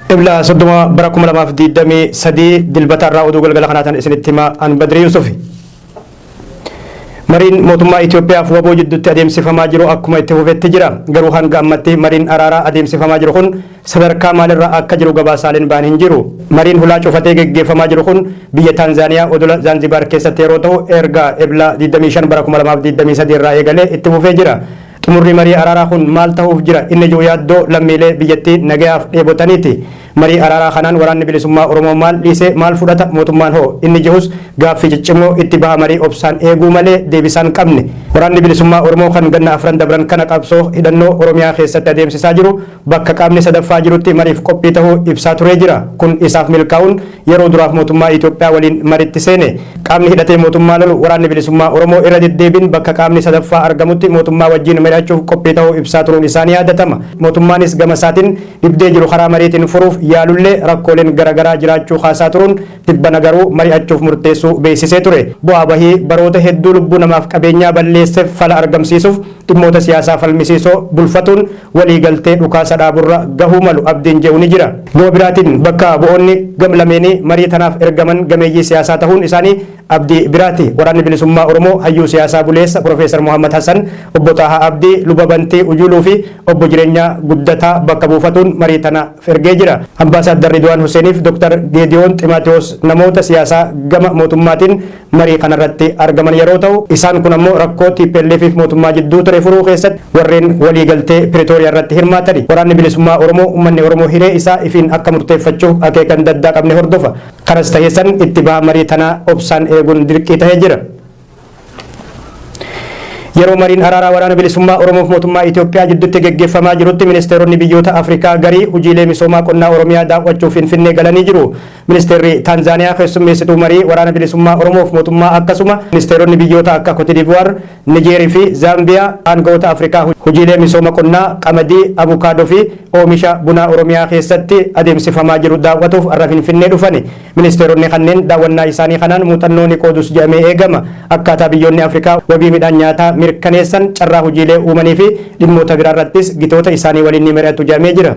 Ebla 30 bara 2023 Dilbata irraa oduu galgala kanaataan isinitti hima an Badrii Yusufi. Mariin mootummaa Itoophiyaa fi WBO jidduutti adeemsifamaa jiru akkuma itti fufetti jira. Garuu hanga ammatti mariin araaraa adeemsifamaa jiru kun sadarkaa maalirra akka jiru gabaasaaleen ba'an hin jiru. Mariin hulaa cufatee geggeeffamaa jiru kun biyya Taanzaaniyaa odola Zaanzibaar keessatti yeroo ta'u erga Ebla 25 bara 2023 irraa eegalee itti fufee jira. Xumurri marii araaraa kun maal tahuuf jira inni jiru yaaddoo lammiilee biyyattii nagayaaf dheebotaniiti. Marii araaraa kanaan Waraanni Bilisummaa Oromoo maal dhiisee maal fudhata mootummaan hoo inni jehus gaaffii ciccimoo itti baha marii obsaan eeguu malee deebisaa hin qabne. Waraanni Bilisummaa Oromoo kan ganna afran dabran kana qabsoo hidhannoo Oromiyaa keessatti adeemsisaa jiru bakka qaamni sadaffaa jirutti mariif qophii tahuu ibsaa turee jira. Kun isaaf milkaa'uun yeroo duraaf mootummaa Itoophiyaa waliin maritti seene. Qaamni hidhatee mootummaa lolu Waraanni Bilisummaa Oromoo irra deddeebiin bakka qaamni sadaffaa argamutti mootummaa wajjiin mari'achuuf qophii tahuu ibsaa turuun isaa ni yaadatama. Mootummaanis gama isaatiin dhibdee jiru karaa mariitiin furuuf yaalullee rakkooleen gara garaa jiraachuu kaasaa turuun tibbana garuu mari'achuuf murteessuu beeksisee ture. Bu'aa bahii baroota hedduu lubbuu namaaf qabeenyaa balleesseef fala argamsiisuuf dhimmoota siyaasaa falmisiisoo bulfatuun walii galtee dhukaasa dhaaburra gahuu malu abdiin je'u ni jira. Gama biraatiin bakka bu'oonni gam lameenii marii tanaaf ergaman gameeyyii siyaasaa tahuun isaanii abdii biraati. Waraanni Bilisummaa Oromoo hayyuu siyaasaa buleessa Profeesar Mohaammad Hasan, Obbo Xaahaa Abdii, Luba Bantii Ujuluu fi Obbo Jireenyaa Guddataa bakka buufatuun marii tanaaf ergee jira. Ambaasaaddar Ridwaan Huseeniif Dr. Geediyoon Ximaatiwoos namoota siyaasaa gama mootummaatiin marii kanarratti argaman yeroo ta'u, isaan kun ammoo rakkoo tplf fi mootummaa jidduu ture furuu keessatti warreen walii galtee Piritooriyaa irratti hirmaatani. Waraanni Bilisummaa Oromoo ummanni Oromoo hiree isaa ifiin akka murteeffachuuf akeeka hin daddaaqamne hordofa. Kanas tahee san itti baha marii tanaa obsaan eeguun dirqii tahee jira. Yeroo mariin araaraa Waraana Bilisummaa Oromoof mootummaa Itoophiyaa jiddutti geggeeffamaa jirutti ministeeronni biyyoota Afrikaa garii hujiilee misoomaa qonnaa Oromiyaa daawwachuuf Finfinnee galanii jiru. Ministeerri Taanzaaniyaa keessummeessituu marii Waraana Bilisummaa Oromoof mootummaa akkasuma ministeeronni biyyoota akka Kotidivuwaar, Nijeer fi Zaambiyaa aanga'oota Afrikaa hujiilee misooma qonnaa qamadii, abukaadoo fi oomisha bunaa Oromiyaa keessatti adeemsifamaa jiru daawwatuuf har'a Finfinnee dhufani. Ministeeronni kanneen daawwannaa isaanii kanaan muuxannoo ni qoodus jedhamee eegama. Akkaataa biyyoonni Afrikaa wabii midhaan nyaataa mirkaneessan, carraa hujiilee uumanii fi dhimmoota biraarrattis gitoota isaanii waliin ni mari'atu jedhamee jira.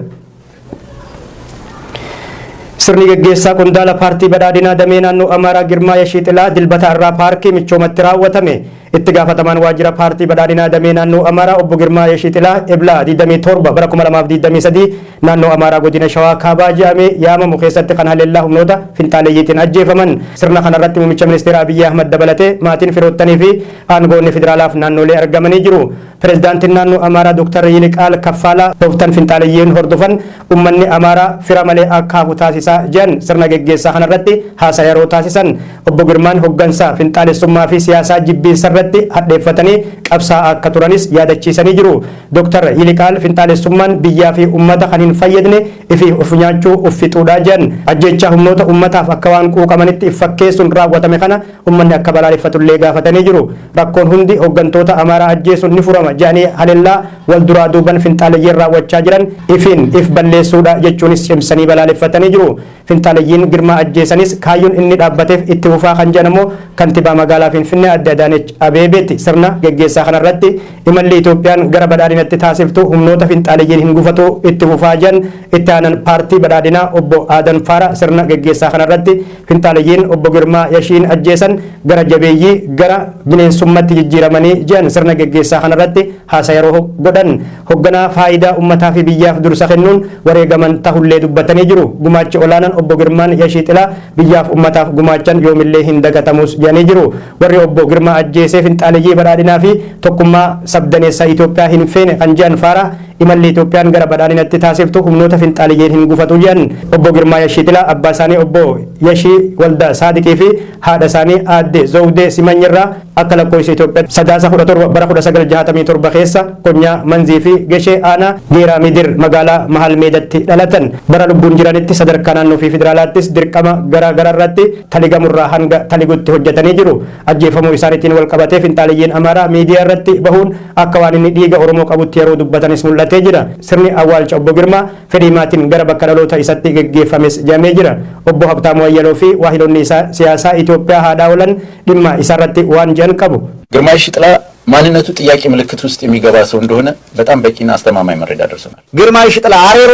Sirni geggeessaa qondaala paartii badhaadhinaa damee naannoo Amaaraa Girmaa Yashiixilaa Dilbata har'aa paarkii michoomatti raawwatame. Itti gaafatamaan waajjira paartii badhaadhinaa damee naannoo Amaaraa obbo Girmaa Yashiixilaa Ebla 27 bara 2023 naannoo Amaaraa godina Shawaa Kaabaa jedhamee yaamamu keessatti kan haleellaa humnoota finxaaleyyiitiin ajjeefaman. Sirna kanarratti muummicha ministeera Abiyyi Ahmad dabalatee maatiin firoottanii fi aangoonni federaalaaf naannoolee argamanii jiru. Pirezidaantiin naannoo Amaaraa Dr. Yiliqaal Kaffaalaa tooftan finxaaleyyiin hordofan ummanni Amaaraa fira malee akka hafu taasisaa jedhan sirna geggeessaa kanarratti haasaa yeroo taasisan. Obbo Girmaan hoggansa finxaalessummaa fi siyaasaa jibbiinsarratti hadheeffatanii qabsaa'aa akka turanis yaadachiisanii jiru. Dr. Yiliqaal finxaalessummaan biyyaa fi ummata kan hin fayyadne ifiif of nyaachuu, of fixuudha jedhan. Ajjeechaa humnoota ummataaf akka waan quuqamanitti if fakkeessuun raawwatame kana ummanni akka balaaleffatullee gaafatanii jiru. Rakkoon hundi hoggantoota Amaaraa ajjeesuun ni furama jedhanii halellaa wal duraa duuban finxaaleyyiin raawwachaa jiran ifiin if balleessuudha jechuunis cimsanii balaaleffatanii jiru. Finxaaleyyiin Girmaa ajjeesanis kaayyoon inni dhaabbateef itti fufaa kan jedhan ammoo Kantibaa Magaalaa Finfinnee Aadde Adaanech Abeebeeti. Sirna geggeessaa kanarratti imalli Itoophiyaan gara badhaadhinatti taasiftu humnoota finxaaleyyiin hin gufatu itti fufaa jedhan Itti aanan Paartii Badhaadhinaa Obbo Aadan Faara sirna geggeessaa kanarratti Finxaaleyyiin Obbo Girmaa Yashiin ajjeesan gara jabeeyyii gara bineensummatti jijjiiramanii je'an sirna geggeessaa kanarratti haasa yeroo godhan. Hogganaa faayidaa ummataa fi biyyaaf dursa kennuun wareegaman tahullee dubbatanii jiru. Gumaachi olaanan Obbo Girmaan Yashii Xilaa biyyaaf ummataaf gumaachan yoomillee hin dagatamus je'anii jiru. Warri Obbo Girmaa ajjeesee finxaaleyyii badhaadhinaa fi tokkummaa sabdaneessa Itoophiyaa hin feene kan je'an Faaraah Imalli Itoophiyaan gara badhaadhinatti taasiftu humnoota finxaaleyyiin hin gufatu jedhan. Obbo Girmaa Yashiixilaa abbaa isaanii Obbo Yashii Walda Saadiqii fi haadha isaanii Aadde Zowdee Simany irraa akka lakkoofsa Itoophiyaatti Sadaasa 17 bara 1967 keessa konyaa Manzii fi Geshee aanaa Geeraa Midir magaalaa Mahal Meedatti dhalatan. Bara lubbuun jiranitti sadarkaa naannoo fi federaalaattis dirqama gara garaarratti taligamurraa hanga taligutti hojjetanii jiru. Ajjeefamuu isaaniitiin walqabatee finxaaleyyiin Amaaraa miidiyaa irratti bahuun akka waan inni dhiiga Oromoo qabutti yeroo dubbatanis mul'atee jira. Sirni awwaalcha Obbo Girmaa fedhii maatiin gara bakka dhaloota isatti geggeeffames jedhamee jira. Obbo Habtaamuu Ayyaloo fi waahilonni isaa siyaasaa Itoophiyaa haadhaa oolan dhimma isaarratti waan jedhan qabu. ግርማ የሺጥላ ማንነቱ ጥያቄ ምልክት ውስጥ የሚገባ ሰው እንደሆነ በጣም በቂና አስተማማኝ መረጃ ደርሶናል። ግርማ የሺጥላ አሬሮ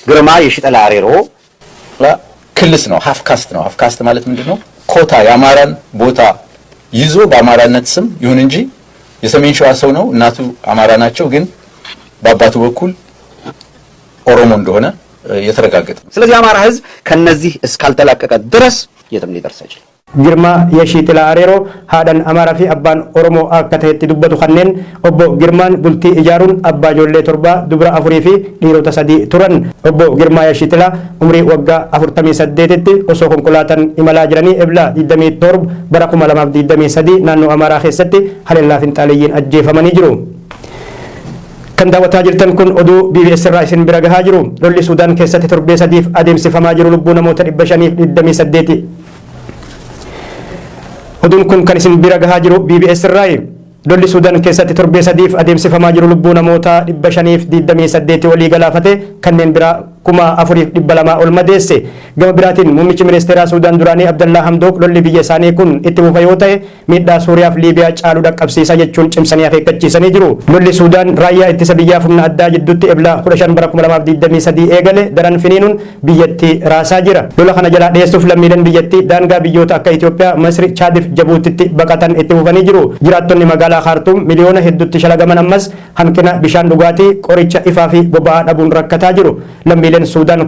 ግርማ የሺጥላ አሬሮ ክልስ ነው፣ half caste ነው። Half caste ማለት ምንድነው? ኮታ የአማራን ቦታ ይዞ በአማራነት ስም ይሁን እንጂ የሰሜን ሸዋ ሰው ነው። እናቱ አማራ ናቸው፣ ግን በአባቱ በኩል ኦሮሞ እንደሆነ የተረጋገጠ። ስለዚህ የአማራ ህዝብ ከነዚህ እስካልተላቀቀ ድረስ የትም ሊደርስ አይችልም። Girmaa Yashiixilaa Areeroo haadhaan Amaaraa fi abbaan Oromoo akka ta'etti dubbatu kanneen obbo Girmaan bultii ijaaruun abbaa ijoollee 7, dubra 4 fi dhiirota 3 turan. Obbo Girmaa Yashiixilaa umrii waggaa 48tti osoo konkolaataan imalaa jiranii Ebla 27 bara 2023 naannoo Amaaraa keessatti haleellaa finxaaliyyiin ajjeefamanii jiru. Kan daawwataa jirtan kun oduu BBS irraa isin bira gahaa jiru. Lolli Suudaan keessatti torbee 3f adeemsifamaa jiru lubbuu namoota 528. Oduun kun kan isin bira gahaa jiru BBS irraayi. Lolli Suudaan keessatti torbee 3f adeemsifamaa jiru lubbuu namoota 528 olii galaafate, kanneen biraa 4,200 ol madeesse. Gama biraatiin muummichi ministeeraa Suudaan duraanii Abdallaa Hamdook lolli biyya isaanii kun itti fufa yoo ta'e miidhaa Suuriyaa fi Liibiyaa caaluu dhaqqabsiisa jechuun cimsanii akeekkachiisanii jiru. Lolli Suudaan raayyaa ittisa biyyaa humna addaa jidduutti Ebla 15 bara 2023 eegale daran finiinuun biyyattii raasaa jira. Lola kana jalaa dheessuuf lammiileen biyyattii daangaa biyyoota akka Itoophiyaa, Masri, Chaadiif Jabuutitti baqatan itti fufanii jiru. Jiraattonni magaalaa Khaartuum miliyoona hedduutti shalagaman ammas hanqina bishaan dhugaatii, qoricha, ifaa fi boba'aa dhabuun rakkataa jiru. Lammiileen Suudaan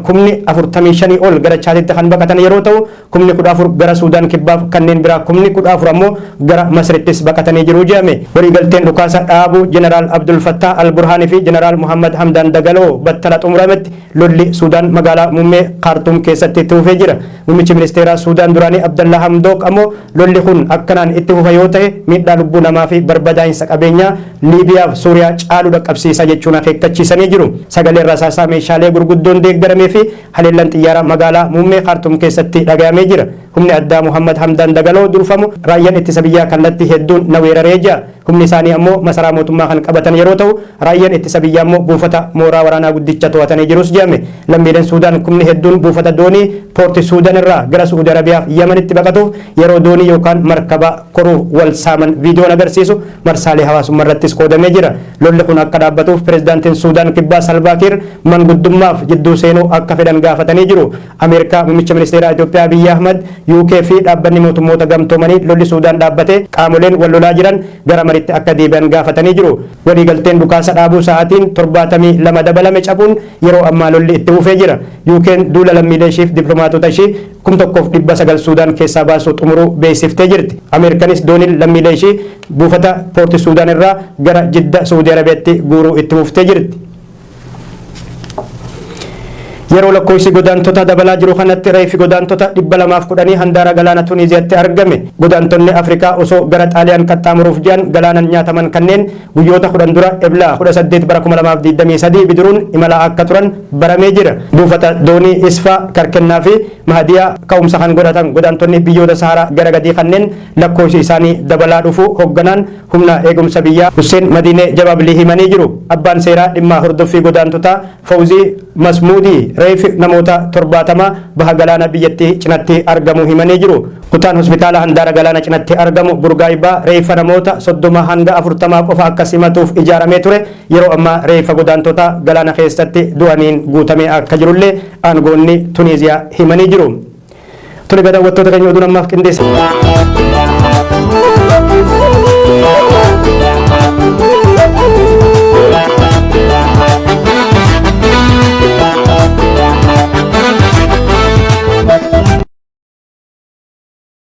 45,000 ol gara Chaaditti kan baqatan yeroo ta'u, 14,000 gara Suudaan kibbaaf kanneen biraa 14,000 ammoo gara Masrittis baqatanii jiru jedhame. Waliigalteen dhukaasa dhaabuu Jeneraal Abdul Fattah Al-Burhaanii fi Jeneraal Muhammad Hamdan Dagaloo battala xumurametti lolli Suudaan magaalaa muummee Khaartuum keessatti itti fufee jira. Muummichi ministeeraa Suudaan duraanii Abdallaa Hamdook ammoo lolli kun akkanaan itti fufa yoo ta'e miidhaa lubbuu namaa fi barbadaa'insa qabeenyaa Liibiyaa fi Suuriyaa caaluu dhaqqabsiisa jechuun akeekkachiisanii jiru. Sagaleen rasaasaa meeshaalee gurguddoon deeggaramee fi haleellaan xiyyaaraa magaalaa muummee Khaartuum keessatti dhaga'amee jira. Humni addaa Muhammad Hamdan Dagaloo durfamu raayyaan ittisa biyyaa kallattii hedduun na weeraree jira. Humni isaanii ammoo masaraa mootummaa kan qabatan yeroo ta'u, raayyaan ittisa biyyaa ammoo buufata mooraa waraanaa guddicha to'atanii jirus jedhame. Lammiileen Suudaan kumni hedduun buufata doonii Poorti Suudaan irraa gara Suudi Arabiyaa fi Yamanitti baqatuuf yeroo doonii yookaan markaba koruuf wal saaman viidiyoon agarsiisu marsaalee hawaasummaa irrattis qoodamee jira. Lolli kun akka dhaabbatuuf pirezidaantiin Suudaan kibbaa Salvaakiir manguddummaaf jidduu seenuu akka fedhan gaafatanii jiru. Ameerikaa, muummicha ministeeraa Itoophiyaa Abiyyi Ahmad, UK fi dhaabbanni mootummoota gamtoomanii lolli Suudaan dhaabbate qaamoleen wal lolaa jiran gara maritti akka deebi'an gaafatanii jiru. Waliigalteen dhukaasa dhaabuu sa'aatiin 72 dabalame cabuun yeroo ammaa lolli itti fufee jira. UK'n duula lammiilee ishiif dippiloomaatota ishii 1,900 Suudaan keessaa baasuu xumuruu beeksiftee jirti. Ameerikanis dooniin lammiilee ishii buufata Poorti Suudaan irraa gara Jidda Suudii Arabiyaatti guuruu itti fuftee jirti. Yeroo lakkoofsi godaantota dabalaa jiru kanatti reeffi godaantota 210 handaara galaana Tuniiziyaatti argame. Godaantonni Afrikaa osoo gara Xaaliyaan qaxxaamuruuf ji'an galaanan nyaataman kanneen guyyoota 10 dura Ebla 18 bara 2023 bidiruun imalaa akka turan baramee jira. Buufata doonii Isfaa, Karkennaa fi Mahadiyaa ka'umsa kan godhatan godaantonni biyyoota Saharaa gara gadii kanneen lakkoofsi isaanii dabalaa dhufu hoogganaan humna eegumsa biyyaa Hussein Madiinee Jabaabilii himanii jiru. Abbaan seeraa dhimma hordoffii godaantotaa Fawzii Masmuudii reeffi namoota 70 baha galaana biyyattii cinatti argamu himanii jiru. Kutaan hospitaala handaara galaana cinatti argamu Burgaayibaa reeffa namoota 30 hanga 40 qofa akka simatuuf ijaaramee ture yeroo ammaa reeffa godaantota galaana keessatti du'aniin guutamee akka jirullee aangoonni Tuniiziyaa himanii jiru. Tole, daawwattoota keenya, oduun ammaaf qindeesse.